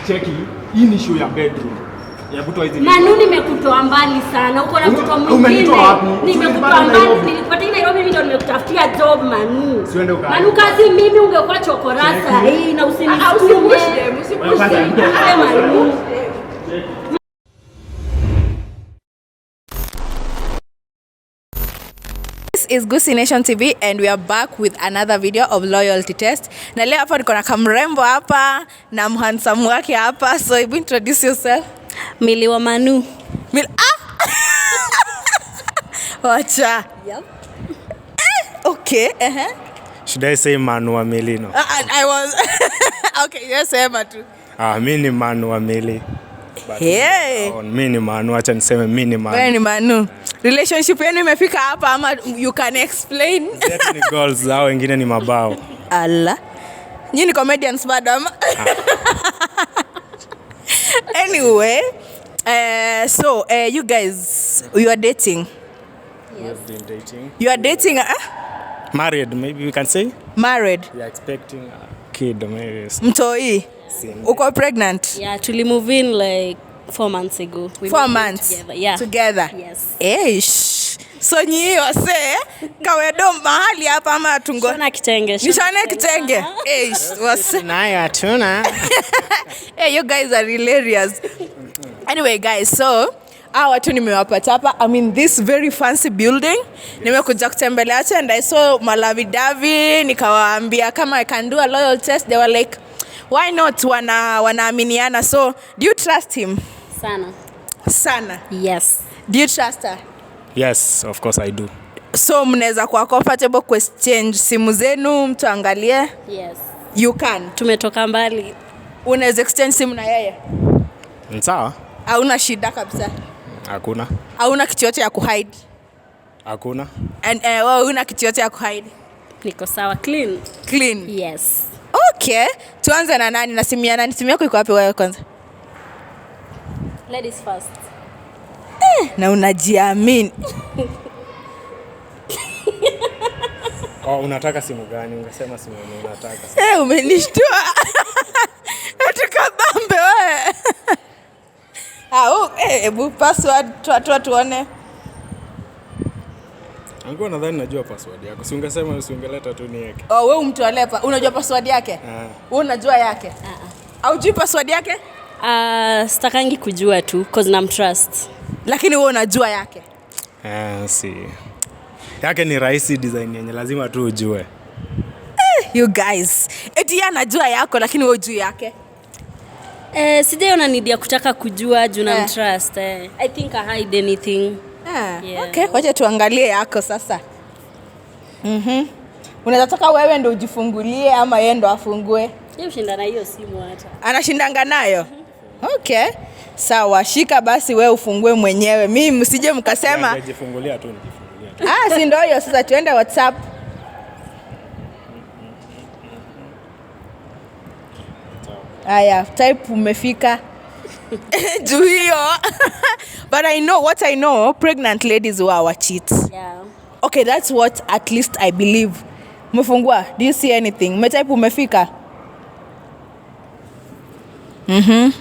Cheki, hii ni show ya bedroom. Ya kutoa hizi. Manu, nimekutoa mbali sana. Uko na mtoto mwingine. Umenitoa wapi? Nimekutoa Tulipata mbali. Nairobi. Nilikupatia Nairobi, mimi ndio nimekutafutia job, Manu. Siende uka- Manu, kazi mimi ungekuwa chokorasa Cheki. hii na Ah, usinisukume. usipush them, usipush Wewe them. kwanza- Manu. This is Gusii Nation TV and we are back with another video of loyalty test. Na leo hapa niko na kamrembo hapa na mhandsome wake hapa. So hebu introduce yourself. Mili wa Manu. Ah! Wacha. Yep. Okay. Uh-huh. Should I say Manu wa Mili? No. I was Okay, yes, sema tu. Ah, mi ni Manu wa Mili. But Hey. on, mi ni Manu, acha niseme mi ni Manu. Wewe ni Manu. Relationship yenu imefika hapa ama you can explain? Zetu ni goals, hao wengine ni mabao. Ala. Nyinyi ni comedians bado ama? Anyway, so you guys, you are dating. We've been dating. You are dating, Married, maybe we can say. Married. We are expecting a kid, maybe. Mtoi. Soon. Uko pregnant? Yeah, tuli move in like 4 months ago. We 4 moved in months. together. Yeah. Together. Yes. Eish. So nyinyi wase kawedo mahali hapa ama tungo. Shona kitenge. Shona Nishone kitenge. Eish, wase. Naye hatuna. Hey, you guys are hilarious. Anyway, guys, so hawa watu nimewapata hapa. I'm in this very fancy building. Nimekuja kutembelea watu and I saw Malavi Davi, nikawaambia kama I can do a loyal test. They were like, why not? Wanaaminiana. So, do you trust him? Sana. Sana. Yes. Do you trust her? Yes, of course I do. So mnaweza kuwa comfortable kuexchange simu zenu, mtu angalie. Yes. You can. Tumetoka mbali. Unaweza exchange simu na yeye. Ni Sawa? Hauna shida kabisa. Hakuna. Hauna kitu yote ya kuhide. Hakuna. And wewe huna kitu yote ya kuhide. Niko sawa clean. Clean. Yes. Okay. Tuanze na nani na simu ya nani? Simu yako iko wapi wewe kwanza? Ladies first. Na unajiamini. Oh, unataka simu gani? Ungesema simu yenye unataka. Eh, umenishtua. Eti kabambe wewe. Ah, oh, hebu password toa toa tuone. Angekuwa nadhani najua password yako. Si ungesema usingeleta tu niweke. Oh, wewe umtolee pa. Unajua password yake? Ah. Wewe unajua yake? Haujui password yake? Sitakangi kujua tu cause namtrust. Lakini wewe unajua yake. Ah, si. Yake ni rahisi design yenye lazima tu ujue. You guys. Eti yeye anajua yako lakini wewe hujui yake. Sijaiona need ya kutaka kujua juu Eh. namtrust. I think I hide anything. Ah, Yeah. okay, wacha tuangalie yako sasa. Unaweza taka wewe ndo ujifungulie ama yeye ndo afungue? Yeye ushinda na hiyo simu hata. Anashindanga nayo. Okay. Sawa, shika basi wewe ufungue mwenyewe. Mimi msije mkasema Nijifungulia tu, nijifungulia tu. ah, si ndio hiyo sasa tuende WhatsApp. Aya, type umefika. Juu hiyo. But I know what I know, pregnant ladies who are cheats. Yeah. Okay, that's what at least I believe. Umefungua? Do you see anything? Umetype umefika?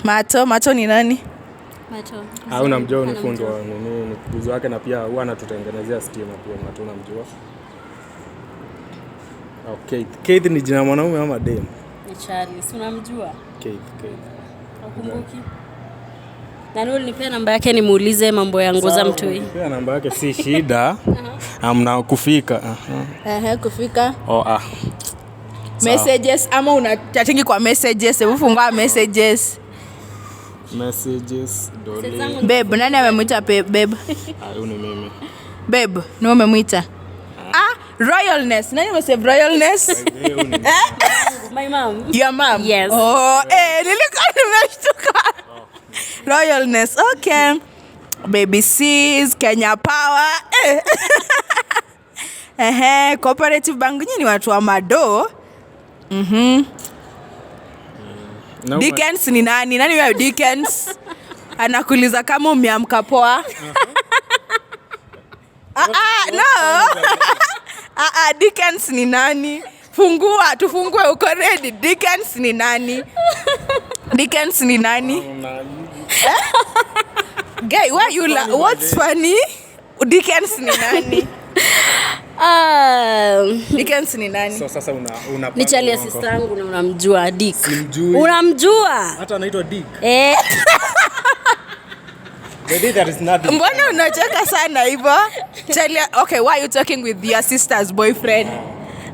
Mato, Mato ni nani? Macho. Ah, unamjua ni fundi wa nini, ni mguzi wake na pia huwa anatutengenezea stima pia, na tunamjua. Oh, Keith. Keith ni jina mwanaume ama dem? Ni Charlie. Si unamjua? Keith, Keith. Ukumbuki? Nani ulinipea namba yake nimuulize mambo ya nguo za mtoi? Pia namba yake si shida. Amna kufika. Aha. Ehe, kufika. Oh, ah. Messages ama una chatting kwa messages? Hebu fungua messages. Messages dole. Babe, nani amemwita babe? Ah, huyu ni mimi. Babe, ni wewe umemwita? Ah, royalness. Nani umesave royalness? My mom. Your mom? Yes. Oh, nilikuwa nimeshtuka. Royalness. Okay. Baby Cs, Kenya Power. Ehe, Cooperative Bank nyinyi ni watu wa mado. Na Dickens ni nani? Nani huyo Dickens? Anakuuliza kama umeamka poa. Ah, ah, no. Ah, ah, Dickens ni nani? Fungua, tufungue uko ready. Dickens ni nani? Dickens ni nani? Guy, why you what's funny? Dickens ni nani? Dickens ni nani? So sasa una Ni chali ya sister yangu na unamjua Dick. Simjui. Unamjua? Hata anaitwa Dick. Eh. Maybe there is nothing. Mbona unacheka sana hivyo? Chali, okay, why are you talking with your sister's boyfriend?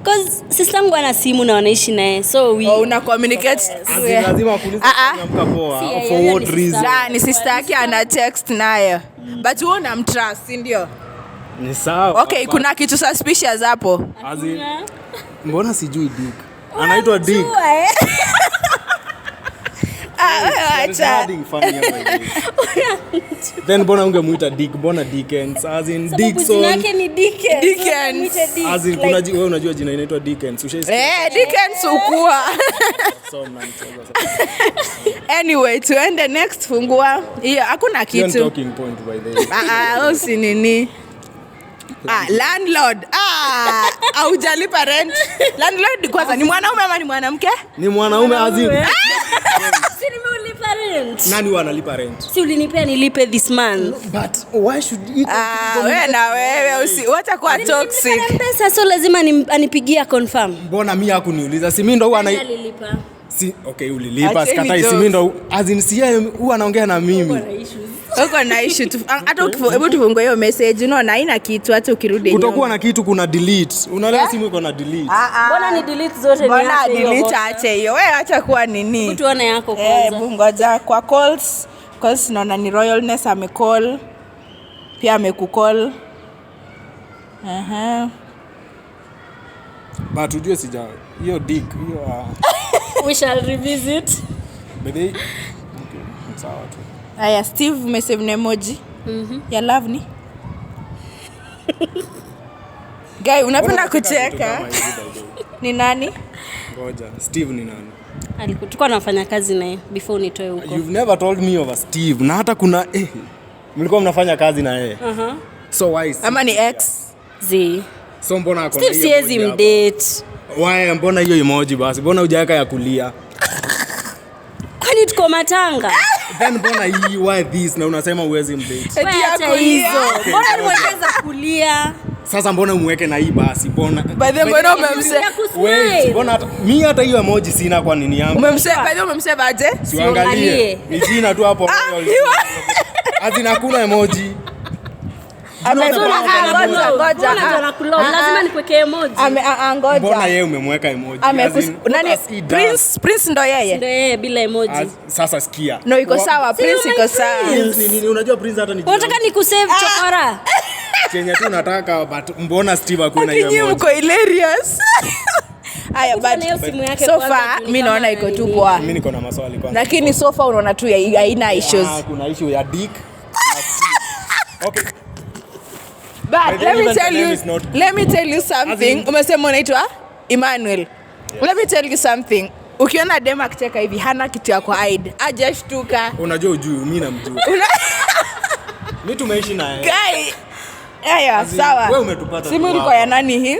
Cause sister yangu ana simu na wanaishi naye. So we Oh, una communicate. As in, lazima akuulize amka poa. Si, yeye For ni what sister. reason? La, ni sister yake ana text nayo. But wewe unamtrust, si ndio? Ni sawa. Okay, kuna kitu suspicious hapo. As in, mbona sijui Dick? Anaitwa Dick. Unamjua, eh? Ah, wewe There is acha. nothing funny about this. Then mbona ungemuita Dick? Mbona Dickens? As in Sababu jina Dickson. yake ni Dickens. Dickens. Mwite Dick, As in like- kuna wewe unajua jina inaitwa Dickens. Ushaisikia? Eh, Dickens ukua. So mnanicheza sasa. Anyway, tuende next, fungua. Hiyo hakuna Hiyo ni kitu. talking point by the way. Ah, ah, usi nini? Ah, landlord. Ah, haujalipa rent. Landlord kwanza ni mwanaume ama ni mwanamke? Ni mwanaume as in. Si nimeulipa rent. Nani huwa analipa rent? Si ulinipea nilipe this month. But why should you Ah, wewe na wewe usi wacha kuwa toxic. Nilipa na M-Pesa, so lazima anipigie confirm. Mbona mimi hakuniuliza? Si mimi ndo huwa ana Alilipa. si okay ulilipa Acheni sikatai, si jokes. mimi ndo as in si yeye huwa anaongea na mimi. Uko na issue tu. Hata hebu tufungue hiyo message, unaona haina kitu hata ukirudi nyuma. Kutokuwa na kitu kuna delete. Unaelewa simu iko na delete. Ah, ah. Mbona ni delete zote Mbona niache hiyo delete box? ache hiyo. Wewe acha kuwa nini? Tuone yako Eh, kwanza. hebu ngoja kwa calls. Calls naona ni Royalness amecall. Pia amekucall. Aha. But ujue sija hiyo dick hiyo We shall revisit. by the way, okay, sawa tu. Aya, Steve umesave na emoji. Ya love ni? Guy, unapenda Mbona unataka vitu kucheka. kama hizi, by the way? Ni nani? Ngoja, Steve ni nani? Tulikuwa nafanya kazi naye before nitoe huko. You've never told me of a Steve. Na hata kuna mlikuwa mnafanya kazi na yeye. So why is Ama ni ex? Zi. So mbona ako na Steve hiyo siwezi emoji hapa? mdate. Why mbona hiyo emoji basi? Mbona hujaweka ya kulia? Kwani tuko matanga? Then mbona hii why this na unasema uwezi mdate? Eti Wewe ya acha kulia. hizo. Mbona nimwekeza kulia? Sasa mbona umweke na hii basi? Mbona By the way, mbona umemse Ya kusmile. Wait, mbona hata mimi hata hiyo emoji sina kwa nini yangu? umemse by the way umemsave aje? Siangalie. Siangalie. Ni jina tu hapo. As in hakuna emoji. Ame- So Ah, unataka ngoja, kulove. ngoja. Mbona ndo Ah, anakulove? ah, Lazima nikuwekee emoji. Ame ah, ah, Mbona ngoja. yeye umemweka emoji? Ame As in, what nani does he does? Prince Prince ndo yeye? Ndio yeye bila emoji. Sasa sikia. No, iko sawa, Prince iko sawa. Prince ni nini? Unajua Prince hata ni jina Unataka nikusave chokora? chenye tu nataka but mbona Steve akuwe na hiyo Lakini emoji? mko hilarious. Aya, Kuta na hiyo but simu yake so kwanza far juu ni mi kama naona iko tu nini. poa. Mimi niko na maswali kwanza. Lakini so far unaona tu haina issues. Ah, kuna issue ya Dick na Steve. Okay. But the let me even the tell name you, is not good. let me tell you something. Umesema unaitwa Emmanuel. Let me tell you something. Ukiona dem akicheka hivi hana kitu ya kuhide. Hajashtuka. Unajua ujui, mimi namjua. Mimi tumeishi na yeye. Guy. Aya, As in, sawa. wewe umetupata Simu tu ilikuwa ya hapa. nani hii?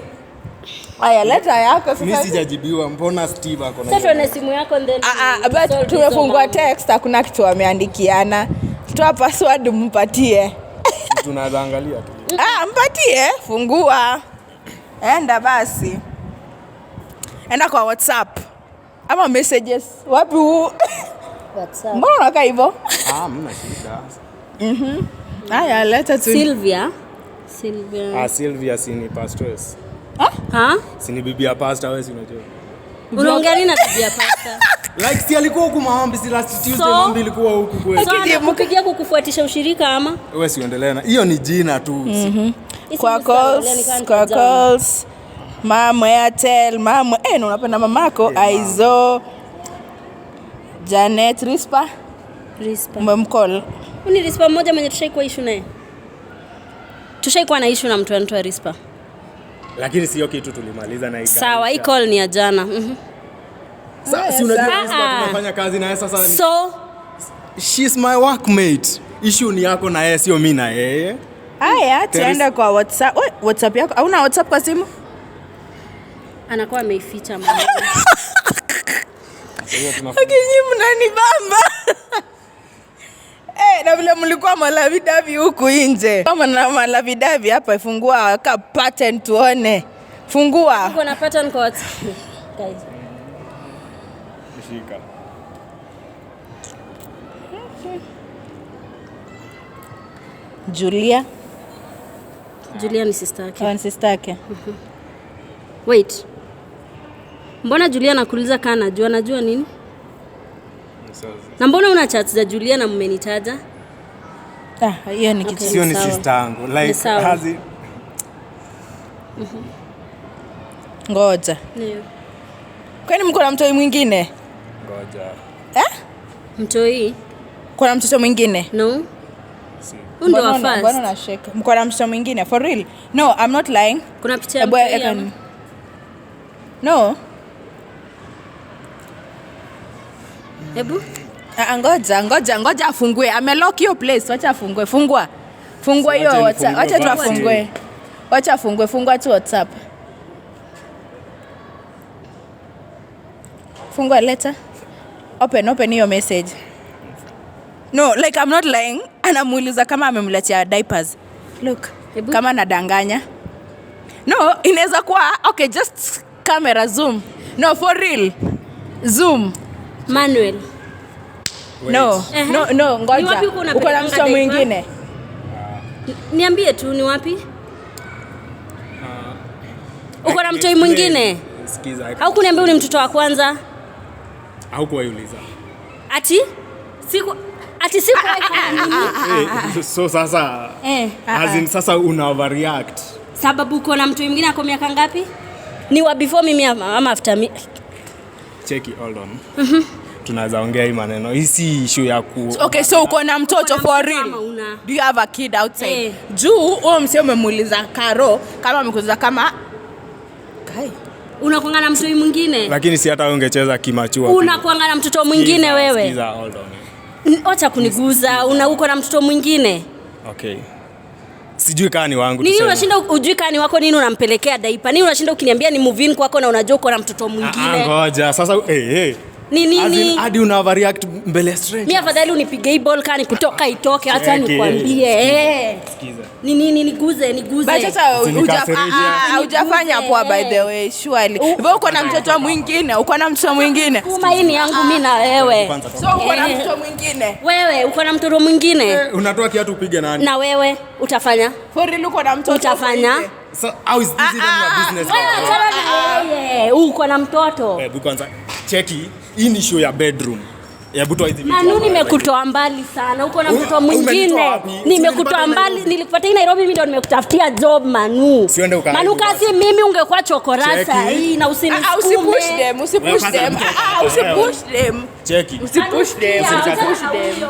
Aya, leta yako Mimi sasa. sijajibiwa, mbona Steve ako na Sasa hiyo tuone simu yako and then Ah, ah, we but solve tumefungua hizo mambo. text, hakuna kitu wameandikiana. Toa password mpatie. Tunaweza angalia tu. Ah, mpatie, fungua. Enda basi. Enda kwa WhatsApp ama messages. Wapi huu? WhatsApp. Mbona unakaa hivyo? Ah, mna shida. Haya, leta tu. Sylvia. Sylvia. Ah, Sylvia si ni pastoress. Ha? Si ni bibi ya pastor wewe si unajua. Unaongea nini na bibi ya pasta? Like si alikuwa huku maombi si last Tuesday So? maombi ilikuwa huku kweli. So anakupigia kukufuatisha ushirika ama? Wewe siendelee na. Hiyo ni jina tu. Hii Kwa simu sitaangalia, calls, nikaa kwa nikajama. calls. Mama Airtel, mama na unapenda mamako Aizo. Janet Rispa Rispa. umemcall. Huyu ni Rispa mmoja mwenye tushaikuwa issue naye. Tushaikuwa na issue na mtu anaitwa Rispa. Lakini sio kitu tulimaliza na ikaisha. Sawa, hii call ni ya jana. Mhm. Sa, si unajua Ah, Rispa ah. tunafanya kazi na yeye sasa ni- So She's my workmate. Issue ni yako na yeye sio mimi na yeye. Haya, tuende kwa WhatsApp. Oi, WhatsApp yako. Hauna WhatsApp kwa simu? anakuwa ameificha mama. Sasa tuna Okay, nyinyi mnanibamba. Eh, na vile mlikuwa malovey-dovey huku nje. Kama na malovey-dovey hapa, fungua ka pattern tuone. Fungua. Uko na pattern kwa WhatsApp. Guys. Shika. Julia, Julia ni sister yake. one sister yake. Wait. Mbona Julia anakuuliza kaa najua najua nini? Sasa. Na mbona una chat za Julia na mmenitaja? Ah, hiyo ni kitu. Okay. Sio ni Sawa. sister yangu. Like Ni sawa. hazi Ngoja. Ndio. Kwani mko na mtoi mwingine? Ngoja. Eh? Mtoi? Kuna mtoto mwingine? No. Si. Huyu ndo wa Mbona first. una shake? Mko na mtoto mwingine? For real? No, I'm not lying. Kuna picha ya Ebu mtoi eka ama? No. Hebu. Ah, ngoja, ngoja, ngoja afungue. Amelock hiyo place. Wacha afungue. Fungua. Fungua hiyo Wacha WhatsApp. nifungue Wacha tu basi. afungue. Wacha afungue. Fungua tu WhatsApp. Fungua letter. Open, open hiyo message. No, like I'm not lying. Anamuuliza kama amemletea diapers. Look, Hebu. kama nadanganya. No, inaweza kuwa okay, just camera zoom. No, for real. Zoom. Manuel. Wait. No, Ehe. no, no, Ni ngoja. wapi uko Uko na unapelekanga mtoto diaper? mwingine? Niambie tu ni wapi? Uko na mtoi mwingine? Sikiza. Au kuniambia ni mtoto wa kwanza? Haukuwaiuliza. Ati? Siku ati siku nini? Eh, so sasa Eh. as in sasa una overreact. Sababu uko na mtu mwingine ako miaka ngapi? Ni wa before mimi ama after me? Cheki, hold on. Tunaweza ongea hii maneno. Hii si issue ya ku Okay, so uko na mtoto Uko na for mtoto real? ama una? Do you have a kid outside? Eh. Juu huyo msee umemuuliza Karo kama amekuuliza kama Kai. Unakuanga na mtu mwingine? Lakini si hata wewe ungecheza kimachua. Unakuanga na mtoto mwingine wewe? Sikiza, hold on. Wacha kuniguza. Una uko na mtoto mwingine? Okay. Sijui kaa ni wangu Nini tuseme. unashinda ujui kani wako nini unampelekea diaper? Nini unashinda ukiniambia ni move in kwako na unajua uko na mtoto Ah, mwingine? ngoja. Sasa eh eh. Ni As in, nini? hadi una overreact mbele ya stranger. Mi afadhali unipige hii ball kani kutoka itoke, acha Cheki. nikwambie. Eh. Sikiza. Ni nini niguze, niguze. But sasa Usinikasirishe. hujafanya poa by the way, surely. Wewe uko na mtoto mwingine, uko na mtoto mwingine. Kuma hii ni yangu mi na wewe. Kwanza So uko na Eh. mtoto mwingine. Wewe uko na mtoto mwingine Eh, unatoa kiatu upige nani? na wewe utafanya For real uko na mtoto. Utafanya? mwingine. So how is this even your business? Wewe achana na yeye, uko na mtoto. Hebu kwanza cheki, hii ni show ya bedroom. Hebu toa hizi vitu. Manu, hapa. nimekutoa mbali sana, uko na mtoto Umenitoa mwingine. wapi? Nimekutoa Umenipata mbali, Nairobi. nilikupatia hii Nairobi, mimi ndo nimekutafutia job Manu. Siende ukaharibu Manu, basi. kazi mimi ungekuwa chokora Cheki. saa hii na Ah, ah, usipush usinisukume. them, usipush Wewe them. kwanza Ah, ah, usipush them. Cheki. Usipush them. Usipush them.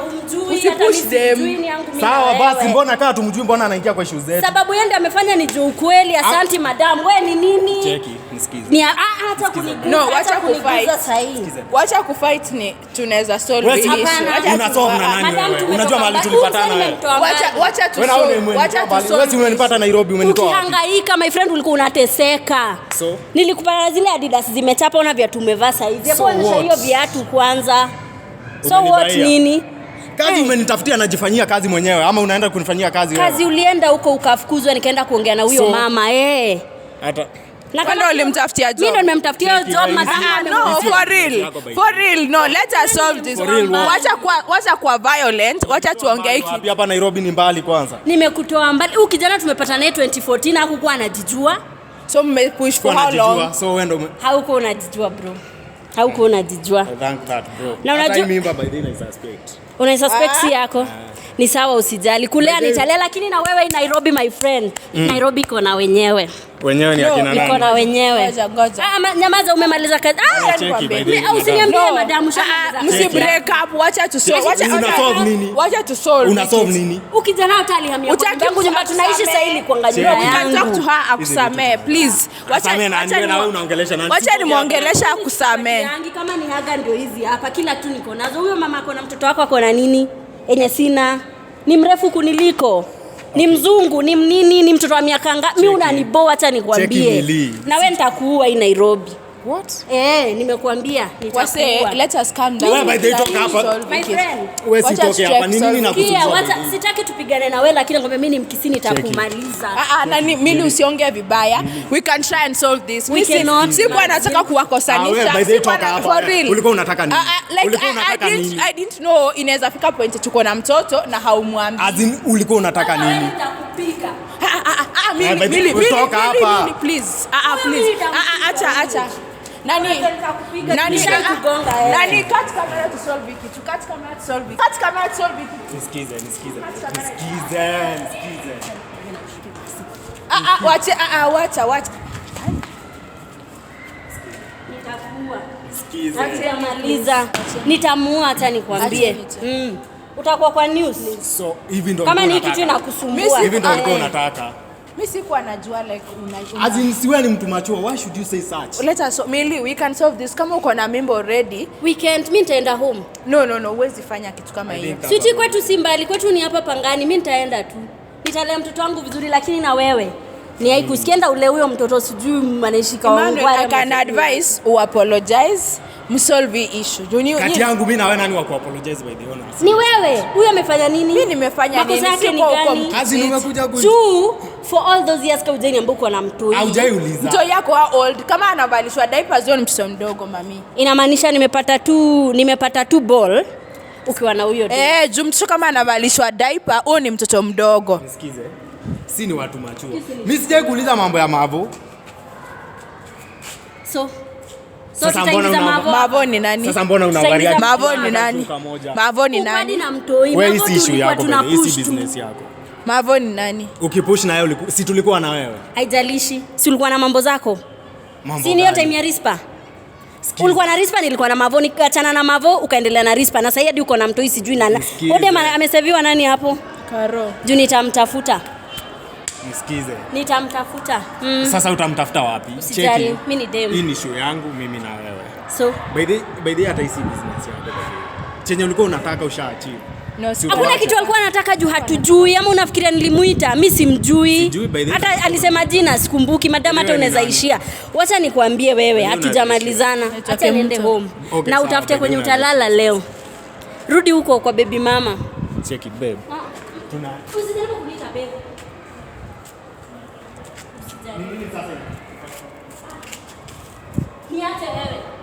Usipush them. Sawa basi, mbona kaa tumjui, mbona anaingia kwa issue zetu? Sababu yeye ndiye amefanya nijue ukweli. Asanti madam, we ni nini? Cheki, nisikize. Ni hata kuniguza, No, hata wacha kuniguza kufight. sahi. Wacha kufight ni tunaweza solve Wewe hii si- issue. Hapana. Wacha Una tu- solve na nani Madam, wewe? tumetoka Unajua mahali mbali. tulipatana Huyu wewe. nimemtoa Wacha mbali. wacha tu Wewe na wewe solve. umenitoa Wacha tu mbali. solve. Wewe si umenipata Nairobi, umenitoa wapi? Ukihangaika my friend, ulikuwa unateseka. So? Nilikupata na zile Adidas zimechapa, una viatu umevaa saizi. Hebu So onyesha what? hiyo viatu kwanza. So what Umenibaia. nini? Kazi umenitafutia, najifanyia kazi mwenyewe ama unaenda kunifanyia kazi wewe? Kazi ulienda huko ukafukuzwa, nikaenda kuongea na huyo So? mama eh. Hata Na Kwani ulimtafutia job? Mimi ndo nimemtafutia Cheki, job wewe. madam. Ah, no, for real. For real, no, let us solve this. For real, what? Wacha kuwa violent, wacha tuongee hiki. wapi hapa Nairobi ni mbali kwanza. Nimekutoa mbali. Huyu kijana tumepata naye 2014 hakukuwa anajijua. So mmepush for Kwa how long? najijua, so wewe ndo Haukuwa unajijua bro. Haukuwa unajijua. thank that bro. Na Hata unajua- hii mimba by the way suspect. Unaisuspect si yako? Ni sawa, usijali. Kulea nitalea, lakini na wewe Nairobi my friend. Nairobi iko na wenyewe. Wenyewe ni No, akina Iko nani? na wenyewe. Ngoja, ngoja. Ah, nyamaza, umemaliza kazi. Ah, Cheki, by the way, au usiniambie No. madam, Ah, ushamaliza. msi break up, wacha tu solve. Wacha Una solve nini? Wacha tu solve. Una solve nini? Ukijana hata alihamia kwa Utaki nyumba yangu, nyumba tunaishi akusamee. sasa ili kuangalia Cheki. You can talk to yangu. her akusamee, please. Wacha Akusamee nani? wacha Wewe na wewe unaongelesha nani? Wacha nimuongelesha akusamee. Yangi kama ni haga ndio hizi hapa, kila tu niko nazo. Huyo mama ako na mtoto wako ako na nini enye sina? Ni mrefu kuniliko, ni mzungu, ni mnini, ni mtoto wa miaka ngapi? Mimi unaniboa, acha nikwambie. Cheki Milii. Na wewe nitakuua hii Nairobi. What? Nimekuambia Wase, nitakuua. let us calm down. Wewe by the way, toka hapa. My friend. Wewe Wacha sitoke hapa. Ni nini strike, Kia, nakusumbua? wacha sitaki tupigane na wewe lakini ngombe mimi ni mkisi nitakumaliza. Nani Mili usiongee vibaya. We can try and solve this. We cannot. Sikuwa nataka kuwakosanisha. Wewe, by the way, Sikuwa toka na- hapa. for real. Ulikuwa unataka nini? Like, Ulikuwa unataka nini? I didn't know inaweza fika point tuko na mtoto na haumwambii. As in, ulikuwa unataka nini? Nitakupiga. Mili, By the- Mili, Mili, toka Mili, hapa. Mili, please. Please. Acha, acha. Nani? Nani? Nishakugonga, eh. Nani, cut camera to solve hiki. To cut camera to solve hiki. Cut camera to solve hiki. Nisikize, nisikize. Nisikize, nisikize. Wacha, wacha, wacha. Nitakuua. Nisikize. Nitamaliza. Nitamuua hata nikwambie. Utakuwa kwa news. So, hivi ndo Kama ni ulikuwa kitu unataka. inakusumbua. Hivi ndo ulikuwa unataka. Mimi sikuwa najua like una As in, si wewe ni mtu mature, why should you say such? Let us, Mili, we can solve this. Kama uko na mimba already. Weekend mimi nitaenda home. No, huwezi fanya kitu kama hiyo. Switi kwetu si mbali, kwetu ni hapa Pangani. Mimi nitaenda tu. Nitalea mtoto wangu vizuri lakini na wewe. Ni haikusikienda ule huyo mtoto sijui anaishi kwa Emmanuel, Ungware I can ama sijui. advise u apologize, msolve hii issue. Kati yangu mimi na wewe nani wa kuapologize by the honor? Ni wewe. Huyo amefanya nini? Mimi nimefanya Makosa nini? yake ni Sikuwa huko gani? As in, umekuja ku Juu for all those years kaujeni ambao uko na mtoi. Haujaiuliza. Mtoto yako how old? Kama anavalishwa diapers huyo ni mtoto mdogo mami. Inamaanisha nimepata tu ball ukiwa na huyo dem. Juu mtoto kama anavalishwa diaper huyo ni mtoto mdogo. Nisikize. Si ni watu machua. Mimi sijai kuuliza mambo ya Mavo. So Sasa mbona tutaingiza Mavo. Mavo ni nani? Sasa mbona unaangalia Tutaingiza Mavo ni nani? Shuka moja. Mavo ni Upadi nani? na mtoi. Wewe Mavo hii si issue tulikuwa yako, tuna baby. Hii si push tu. business yako. Mavo ni nani? Ukipush na yeye si tulikuwa na wewe. Haijalishi. Si ulikuwa na mambo zako? Mambo Si ni hiyo gani? time ya Rispa? Ulikuwa na Rispa, nilikuwa na Mavo, nikaachana na Mavo ukaendelea na Rispa na sasa hadi uko na mtoi sijui na. Nisikize. Ode ameseviwa nani hapo? Karo. Juu nitamtafuta. Nisikize. Nitamtafuta. Sasa utamtafuta wapi? Usijali, Cheki. mimi ni dem. Hii ni show yangu mimi na wewe. So By the hata hii si business yako by the way. Chenye ulikuwa unataka ushaachieve. No, Si hakuna Wacha. kitu alikuwa anataka juu hatujui, ama unafikiria nilimuita? Mi simjui. Sijui, by the- Hata alisema jina sikumbuki. Madam, hata Wewe ni unaweza nani? ishia. Wacha nikwambie wewe, Wewe hatujamalizana. unaweza Acha niende mtu. home Okay, na sawa, utafute by the kwenye way, utalala leo. Rudi huko kwa baby mama. Check it babe. Tuna Usijaribu kuniita babe. Usijaribu. Niache wewe.